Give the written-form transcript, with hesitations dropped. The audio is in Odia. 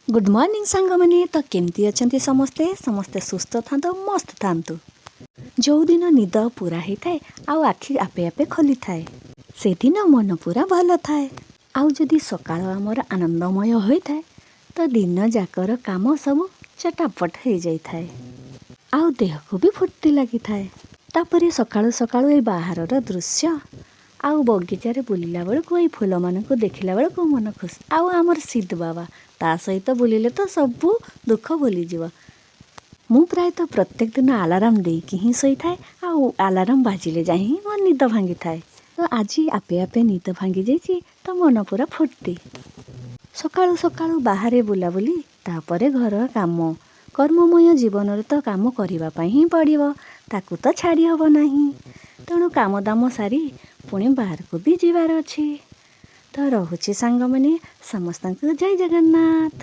ଗୁଡ଼୍ ମର୍ଣ୍ଣିଂ ସାଙ୍ଗମାନେ। ତ କେମିତି ଅଛନ୍ତି ସମସ୍ତେ? ସମସ୍ତେ ସୁସ୍ଥ ଥାନ୍ତୁ, ମସ୍ତ ଥାନ୍ତୁ। ଯେଉଁଦିନ ନିଦ ପୁରା ହେଇଥାଏ ଆଉ ଆଖି ଆପେ ଆପେ ଖୋଲିଥାଏ, ସେଦିନ ମନ ପୁରା ଭଲ ଥାଏ। ଆଉ ଯଦି ସକାଳ ଆମର ଆନନ୍ଦମୟ ହୋଇଥାଏ, ତ ଦିନ ଯାକର କାମ ସବୁ ଚଟାପଟ ହେଇଯାଇଥାଏ ଆଉ ଦେହକୁ ବି ଫୁର୍ତ୍ତି ଲାଗିଥାଏ। ତାପରେ ସକାଳୁ ସକାଳୁ ଏଇ ବାହାରର ଦୃଶ୍ୟ ଆଉ ବଗିଚାରେ ବୁଲିଲା ବେଳକୁ, ଏଇ ଫୁଲମାନଙ୍କୁ ଦେଖିଲା ବେଳକୁ ମନ ଖୁସି। ଆଉ ଆମର ସିଦ୍ଧ ବାବା, ତା ସହିତ ବୁଲିଲେ ତ ସବୁ ଦୁଃଖ ଭୁଲିଯିବ। ମୁଁ ପ୍ରାୟତଃ ପ୍ରତ୍ୟେକ ଦିନ ଆଲାରାମ ଦେଇକି ହିଁ ଶୋଇଥାଏ ଆଉ ଆଲାରାମ ବାଜିଲେ ଯାଇ ହିଁ ମୋ ନିଦ ଭାଙ୍ଗିଥାଏ। ତ ଆଜି ଆପେ ଆପେ ନିଦ ଭାଙ୍ଗି ଯାଇଛି, ତ ମନ ପୁରା ଫୁର୍ତ୍ତି। ସକାଳୁ ସକାଳୁ ବାହାରେ ବୁଲାବୁଲି, ତାପରେ ଘର କାମ। କର୍ମମୟ ଜୀବନରେ ତ କାମ କରିବା ପାଇଁ ହିଁ ପଡ଼ିବ, ତାକୁ ତ ଛାଡ଼ି ହେବ ନାହିଁ। ତେଣୁ କାମ ଦାମ ସାରି ପୁଣି ବାହାରକୁ ବି ଯିବାର ଅଛି। ତ ରହୁଛି ସାଙ୍ଗମାନେ, ସମସ୍ତଙ୍କୁ ଜୟ ଜଗନ୍ନାଥ।